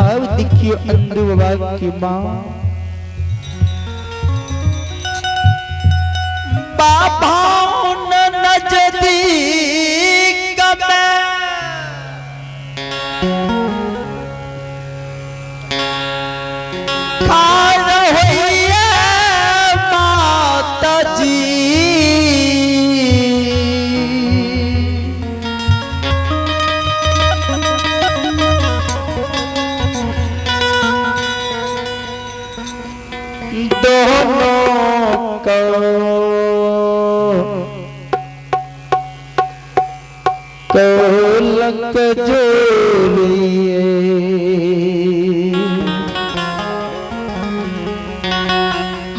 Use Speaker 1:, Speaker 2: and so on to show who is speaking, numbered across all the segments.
Speaker 1: अब देखियो अंधू बाबा की माँ बाबा नजदीक में खा रही है माता जी। दोनों को कोलक जोड़िए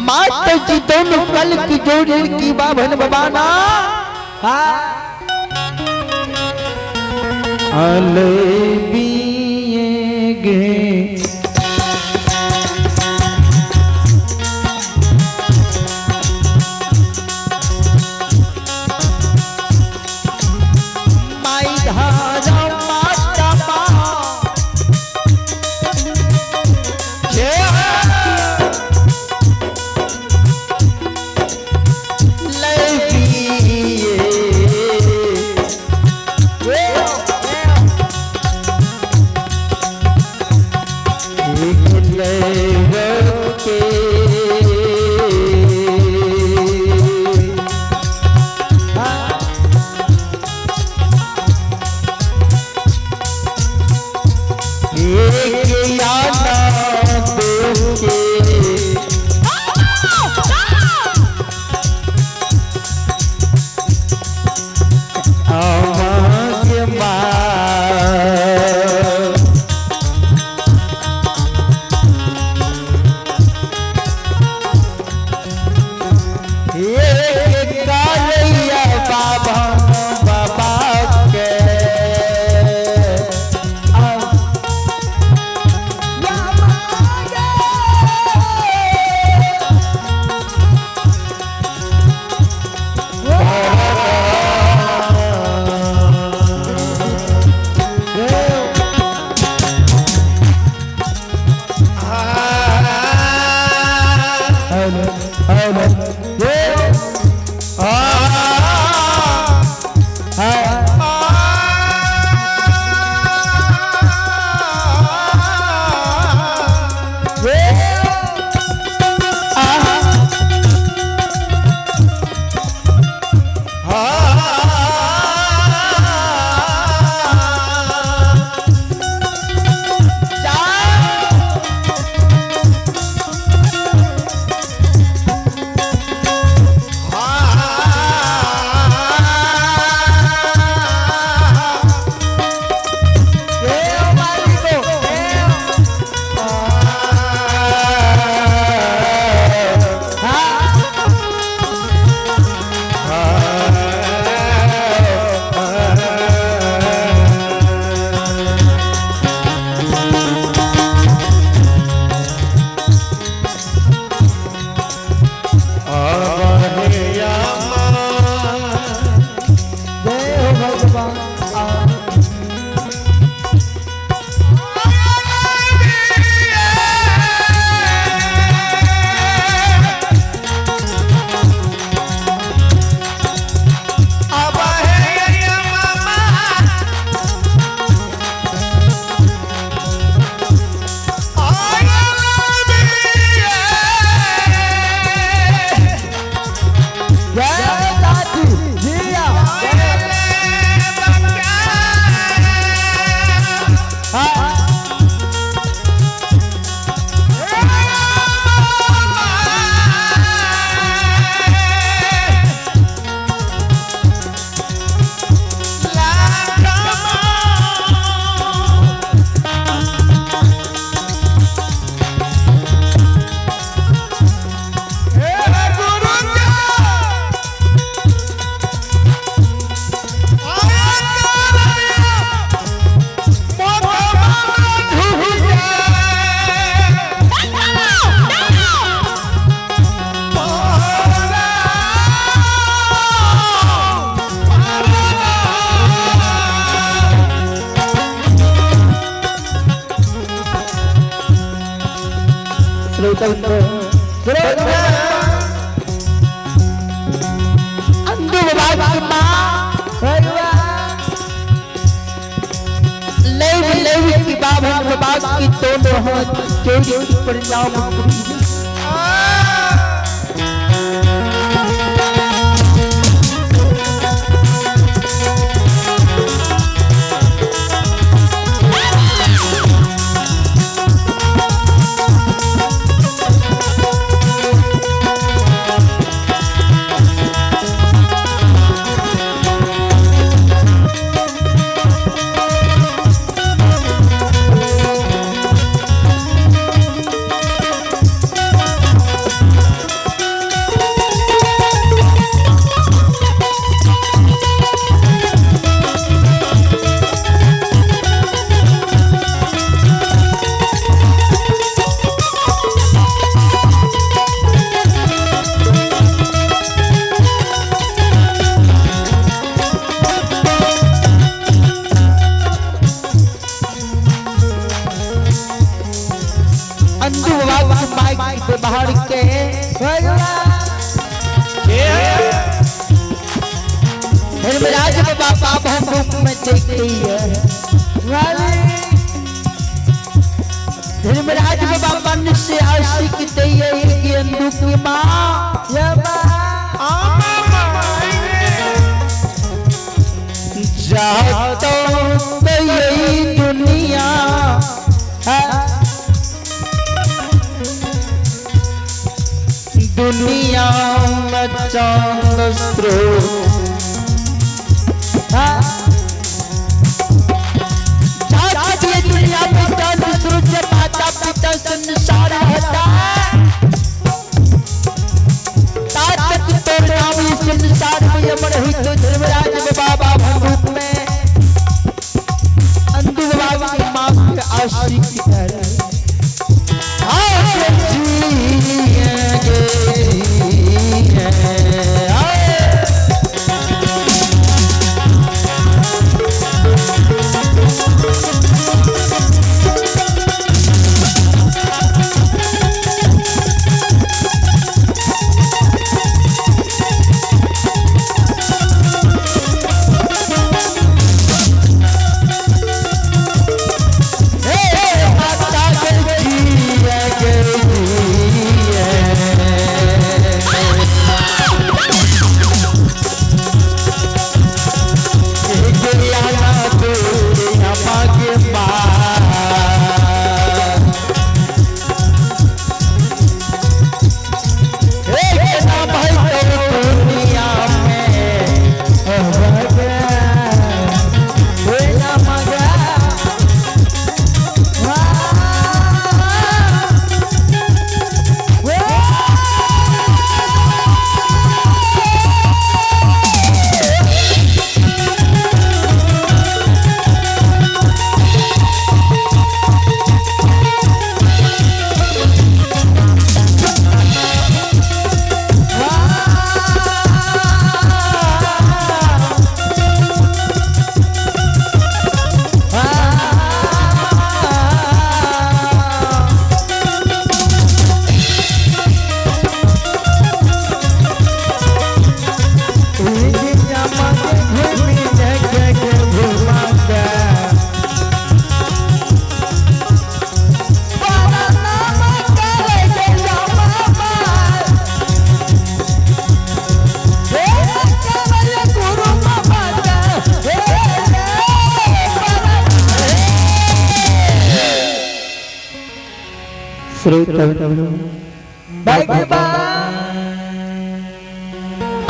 Speaker 1: माता जी दोनों कल की जोड़ी की बाभन बबाना अले बिये गे श्रोता अंधु बाबा की माँ लेव लेव की बाबा बाबा की दोनों हाथ जोड़ी प्रणाम करी। बाहर के धर्मराज बाबा पाप हम रूप में देखते ही है। धर्मराज बाबा मन से आशिक दे कि अंधु की माँ जाता यही दुनिया दुनिया में चांद स्रोत जाती दुनिया में चांद सूरज माता पिता संसार होता ताकत तो नाम संसार में अमर हुई तो धर्मराज बाबा भगवत में अंधु बाबा की माँ के आशिक है।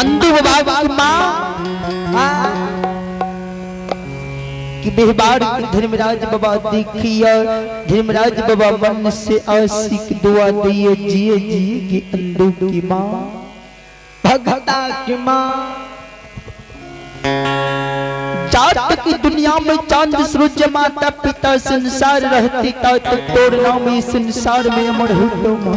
Speaker 1: अंधु बाबा की माँ कि बेहबार धर्मराज बाबा देखिए धर्मराज बाबा मन से आशिक दुआ दिए जिए जिए कि अंधु की माँ भगता की माँ। जात की दुनिया में चांद सूरज माता पिता संसार रहती तात तोर नाम संसार में अमर हो तो माँ।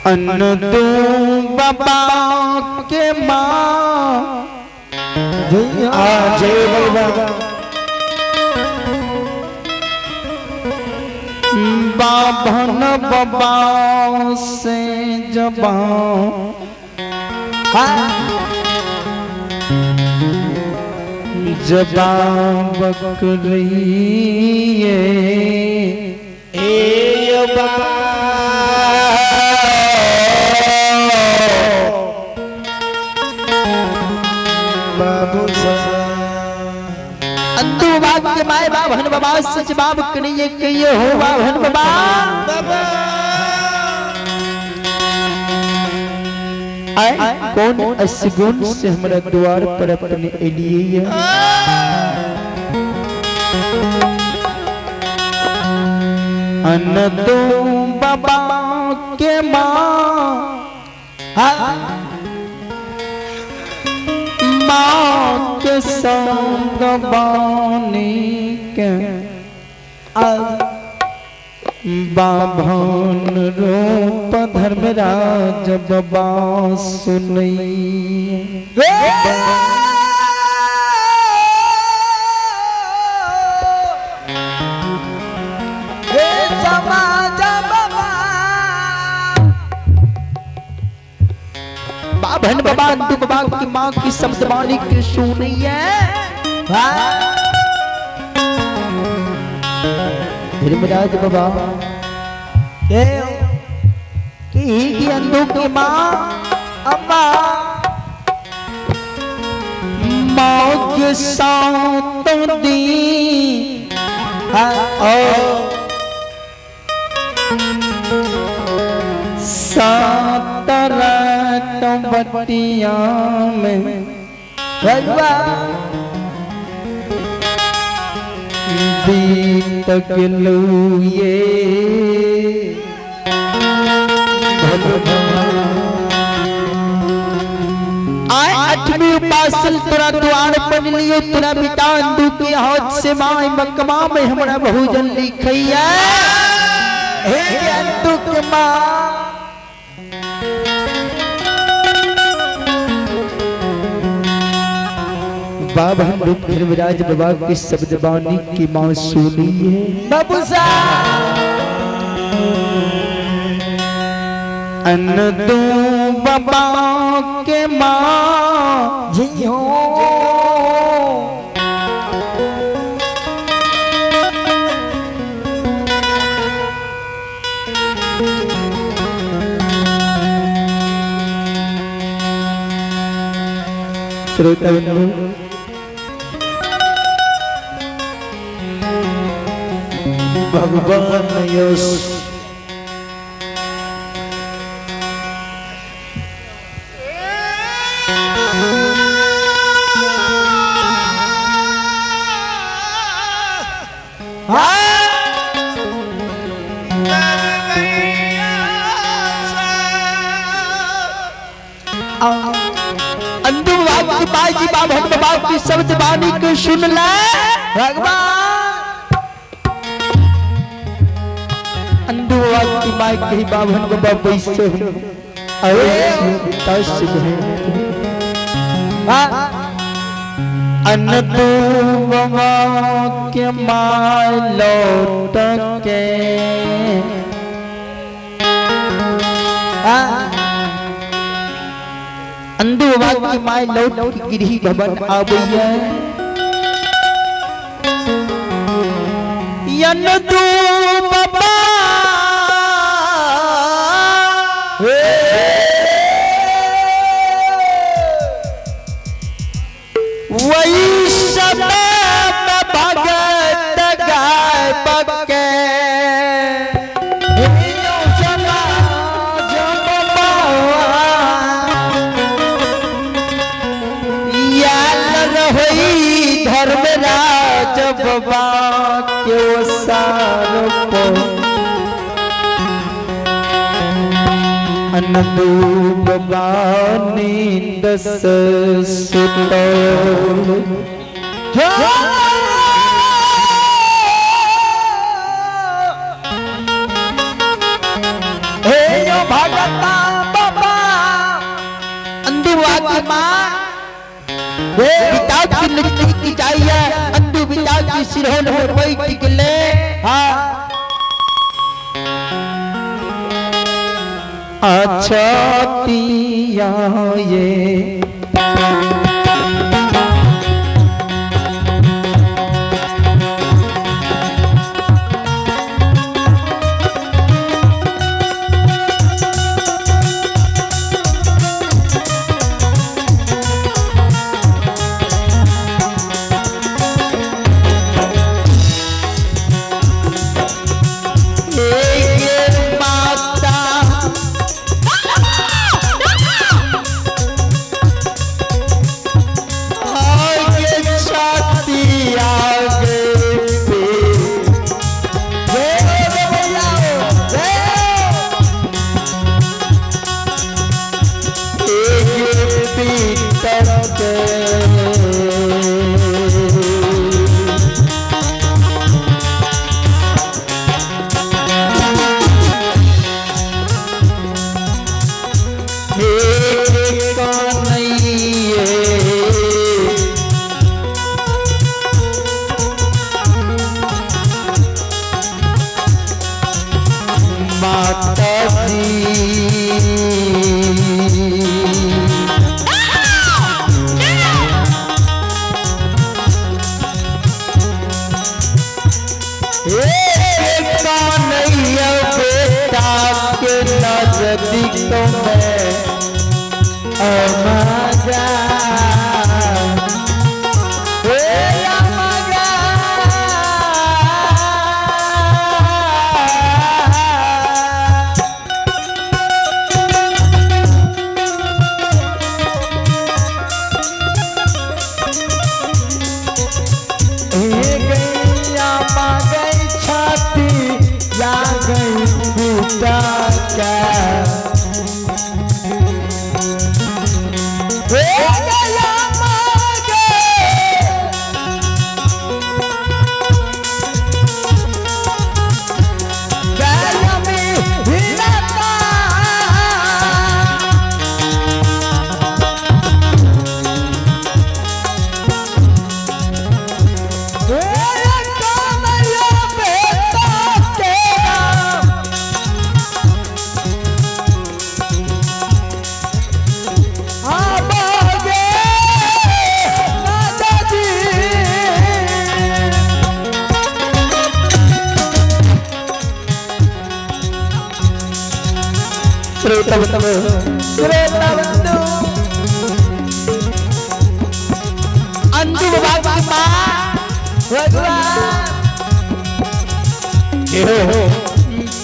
Speaker 1: अन्नू बाबा के माँ जय बाबा। बाभन बाबा से जबा जबा बकरिए
Speaker 2: ए बा बाबू
Speaker 1: अंतु बाप के माए बाभन बाबा सच बाब करिए कहिए हो बाभन बाबा।
Speaker 2: बाबा
Speaker 1: आए कौन असगुन से हमारा द्वार पर अपने एलिए अनदो बाबा के माँ माँ के संग बानी के बाभन रूप धर्मराज बाबा सुनई। बाभन बाबा अंतु बाबा की माँ की शब्दवाणी की सुनिए। धर्मराज बाबा की अंधों की माँ
Speaker 2: अम्मा
Speaker 1: माँ के साथ दी सात रात बटिया में बीत गेलू ये आए अठवीं उपासल तोरा द्वार पर लियो तोरा पिता अंधू के हाथ से माई मकमा में हमरा बहुजन लिखैया।
Speaker 2: हे अंधू के माँ
Speaker 1: बाबा हम रूप धर्मराज बाबा की शब्द वाणी की माँ सुनी है
Speaker 2: बाबू
Speaker 1: अनदू बाबा के माँ
Speaker 2: जी हो
Speaker 1: श्रोता बंधु भगवान यश अंधु बाप की बाजी बाबा बाप की शब्द वाणी को सुन ले
Speaker 2: भगवान।
Speaker 1: अंधु बाप की माई कही बाभन बाबा बैसे हो अरे अंधु बाबा के my लौट के अंधु बाबा की my लौट की गिरही भवन आबैया अंधु बाबा वही सब भगत गाय बके धर्मराज बाबा के सार को अनंदू बाबा नींद सुतो
Speaker 2: हे यो भगता बाबा
Speaker 1: अंधु बाबा की माँ पिता की नजदीक जाइए अंधु पिता की सिरहोल हो बैठ गले।
Speaker 2: हाँ
Speaker 1: अछतिया ये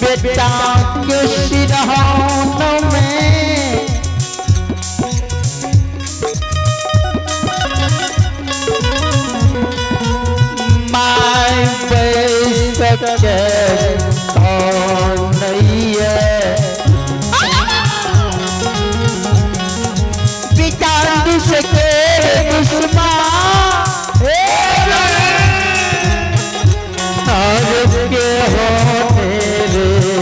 Speaker 1: बेटा के सिरहान में my बैसके नहीं है बिचार सके दुश्मन के हो मेरे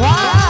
Speaker 2: वाह।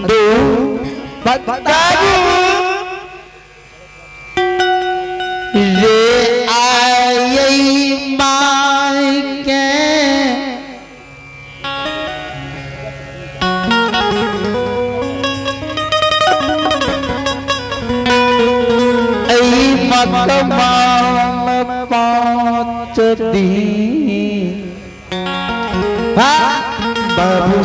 Speaker 1: अंदू
Speaker 2: बाबू
Speaker 1: रे आई माई के मकमान 5 दिन बाबू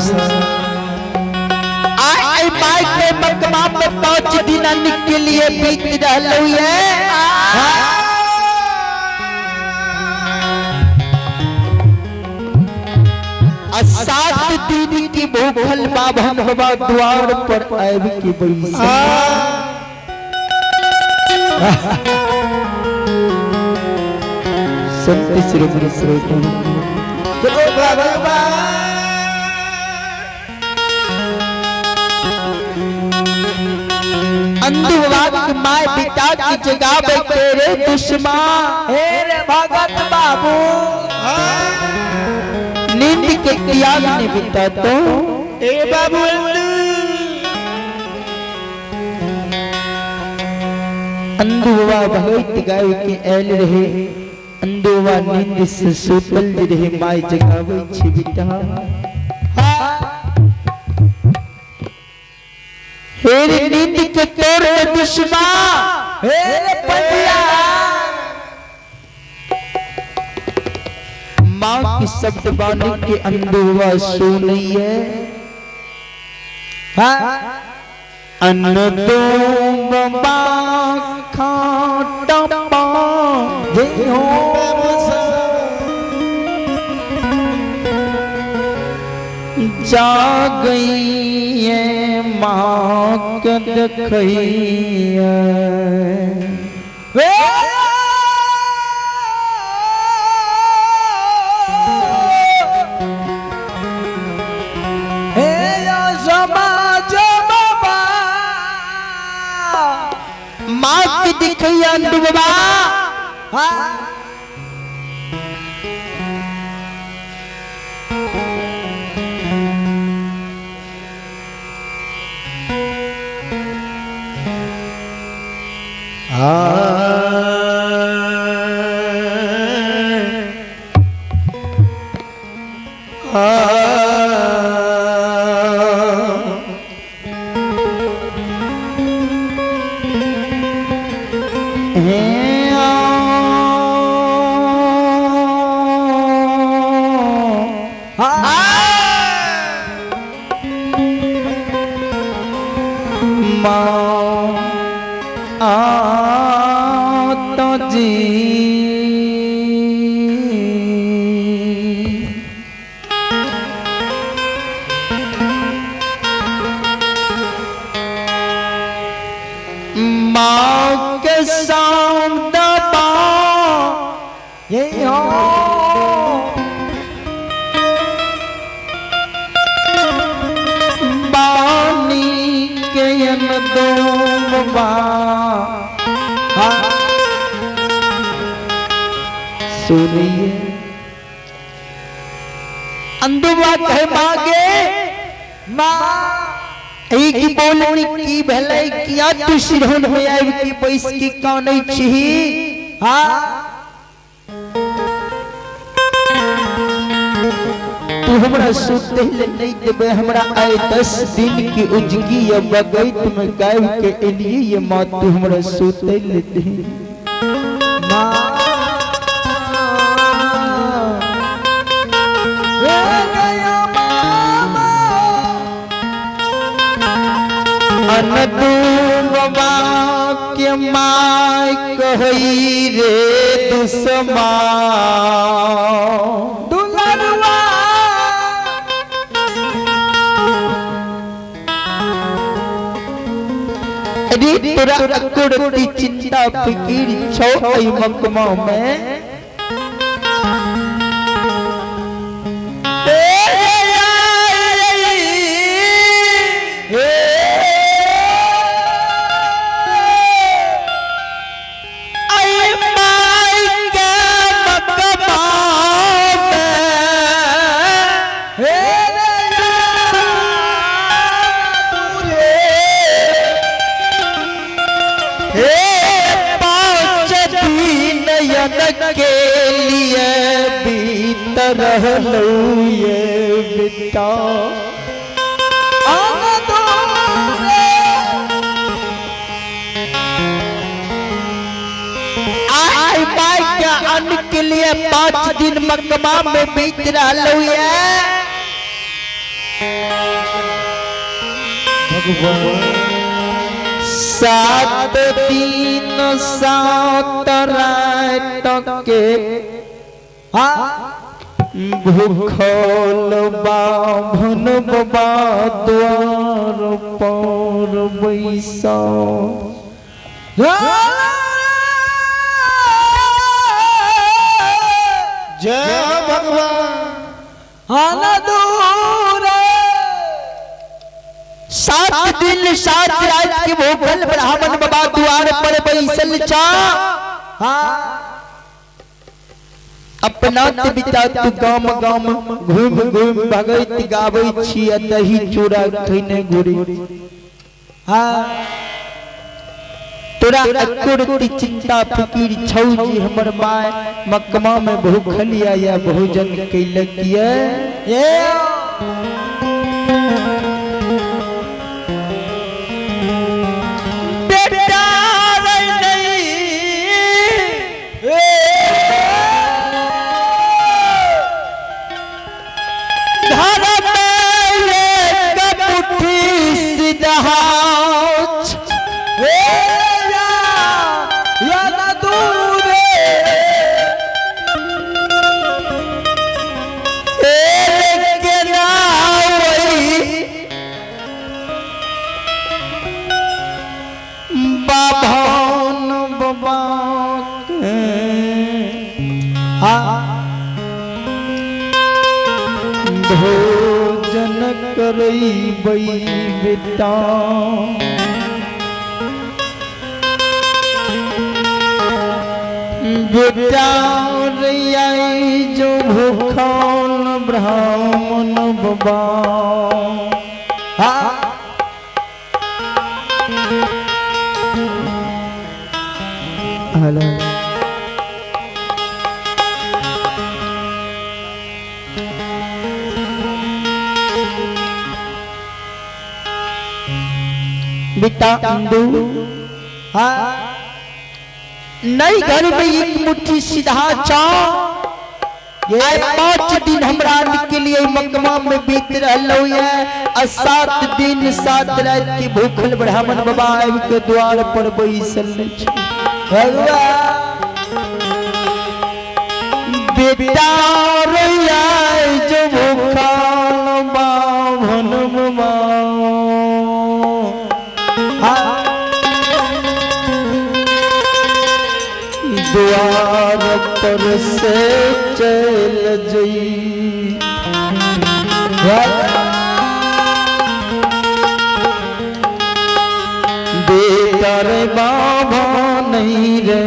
Speaker 1: आई माई के मकमा में 5 दिन के लिए बीत रहलो है। 7 दिन की भूखल बाभन होबा द्वार पर आबि के बैसल। संत श्रोमणी श्रोता अंधुवाद के my पिता की जगावे तेरे दुश्मन।
Speaker 2: हे रे भगत बाबू
Speaker 1: नींद के त्याग ने बिता तो
Speaker 2: ए बाबू
Speaker 1: अंधुवा भगत गाय के ऐल रहे। अंधुवा नींद से सुतल रहे my जगावे छी बिता। हेर नींद के तोड़ दुश्मन।
Speaker 2: हे रे पंडिया
Speaker 1: माँ की शब्द बानी के अंधुआ सुनिए। अंधुवा खाटा पा
Speaker 2: हो
Speaker 1: जा गई है माँ के देखिए।
Speaker 2: वे
Speaker 1: माँ की दिखैया अंधुआ। सुनिए अंधुआ कहे मागे
Speaker 2: माँ
Speaker 1: की बोलनी की भले किया तू सिरहुन में आबि की बैस की कानै छी। तू हमरा सुते ले नहीं देबे। हमरा आए 10 दिन की उजगी ये बगैत में गायब के एलिए ये माँ तू हमरा सुते ले दे। के my कही रे दुश्मन
Speaker 2: दुलरुआ
Speaker 1: अरे तोरा अकुड़ती चिंता फिकीर छौ ऐ मकमा में। के लिए बीत रहलौ ये बेटा। आय माय के अन्न के लिए 5 दिन मकमा में बीत रहलौ ये। भगवान 7 दिन 7 रात के भूखल बाभन बाबा द्वार पर बैसा।
Speaker 3: जय भगवान।
Speaker 1: 7 दिन 7 रात के भूखल ब्राह्मण बाबा द्वार पर बैसल चा। अपना बिता तू गाम गाम घूम घूम भगैत गाबै छी आ दही चूड़ा खैने घुरी। तोरा अकुरती चिंता फिकिर छौ जी हमर my मकमा में भूखलिया या भोजन कैलक ये। बेटा रे नहीं घर में एक मुट्ठी सिदहाच बाभन बाबा के भोजन करैबै बेटा। बेटा रे आई जो भूखल ब्राह्मण बाबा। हेलो बेटा इंदु नई घर में एक मुट्ठी सीधा चा। 5 दिन हमरा के लिए मकमा में बीत रहलो ये आ 7 दिन 7 रात के भूखल ब्राह्मण बाबा आबि के द्वार पर बैसल छै। बेटा रे आई जो भूखल बाभन बाबा द्वार पर से चल जई। बेटा रे बाबा नहीं रे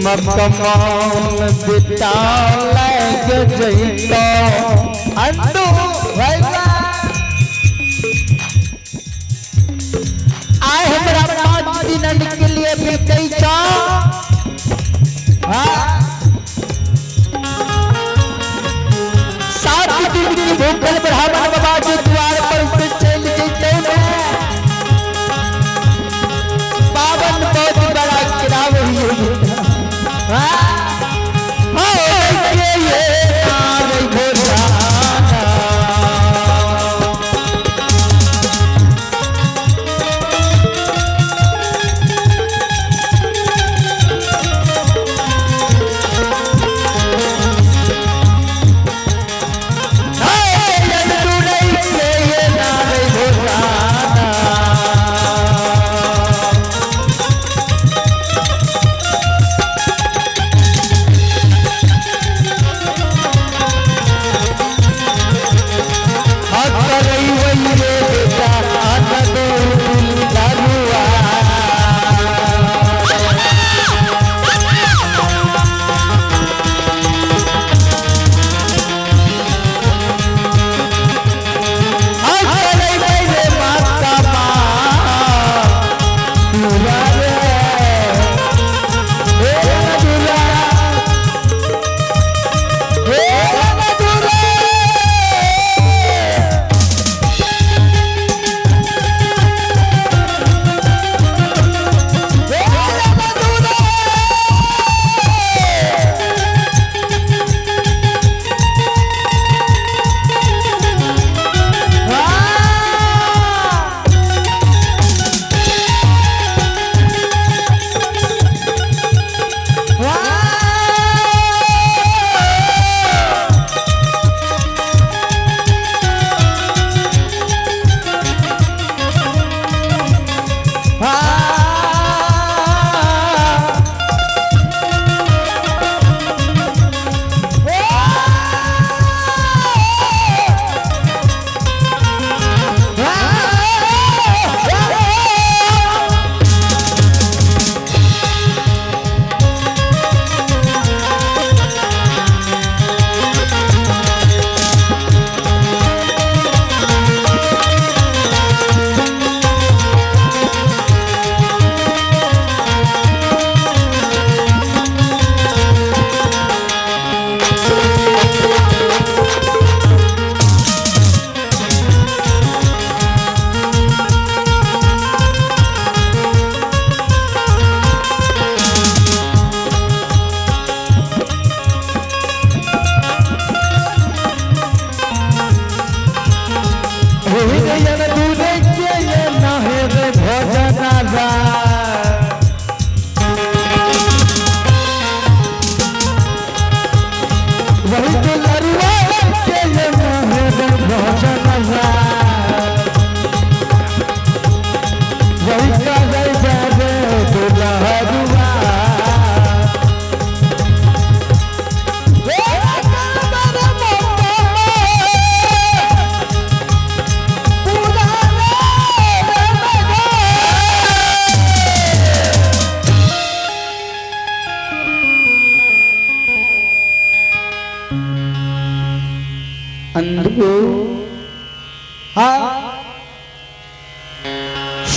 Speaker 1: मकमान बिता लग जइतो
Speaker 2: अंडू भैया।
Speaker 1: आए हमरा 5 दिन के लिए बीतै छौ।
Speaker 2: हाँ
Speaker 1: 7 दिन की भूखल ब्राह्मण बाबा जो द्वार पर से चल जइतौ ने पावन बहुत बड़ा किराव ही।
Speaker 2: हाँ
Speaker 1: हाँ ये नारे भोजाना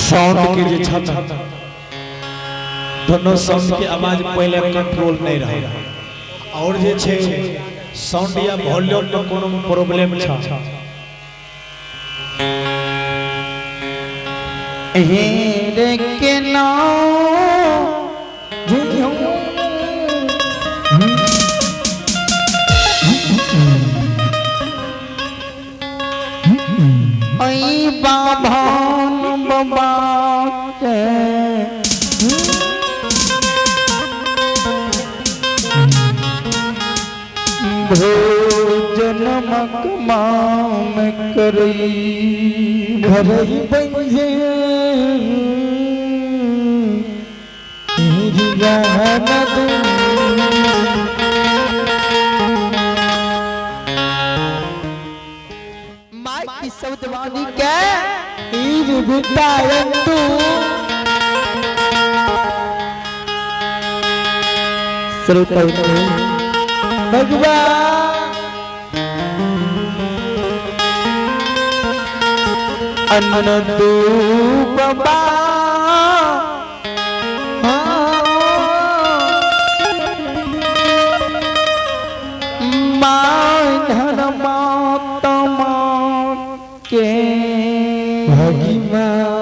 Speaker 3: साउंड के जे छन दोनों साउंड के आवाज पहले कंट्रोल नहीं रहा और जे छे साउंड या वॉल्यूम में कोनो प्रॉब्लम छा।
Speaker 1: हेरे के नाम ऐ बाभान बाबा के भोजन मकमाम करई
Speaker 2: घरही बंजे
Speaker 1: माई की शब्दवाणी के
Speaker 2: ईर बितायंतु
Speaker 1: श्रोता
Speaker 2: भगवान
Speaker 1: अन्न बाबा माधन मातमा के
Speaker 2: भगिमा।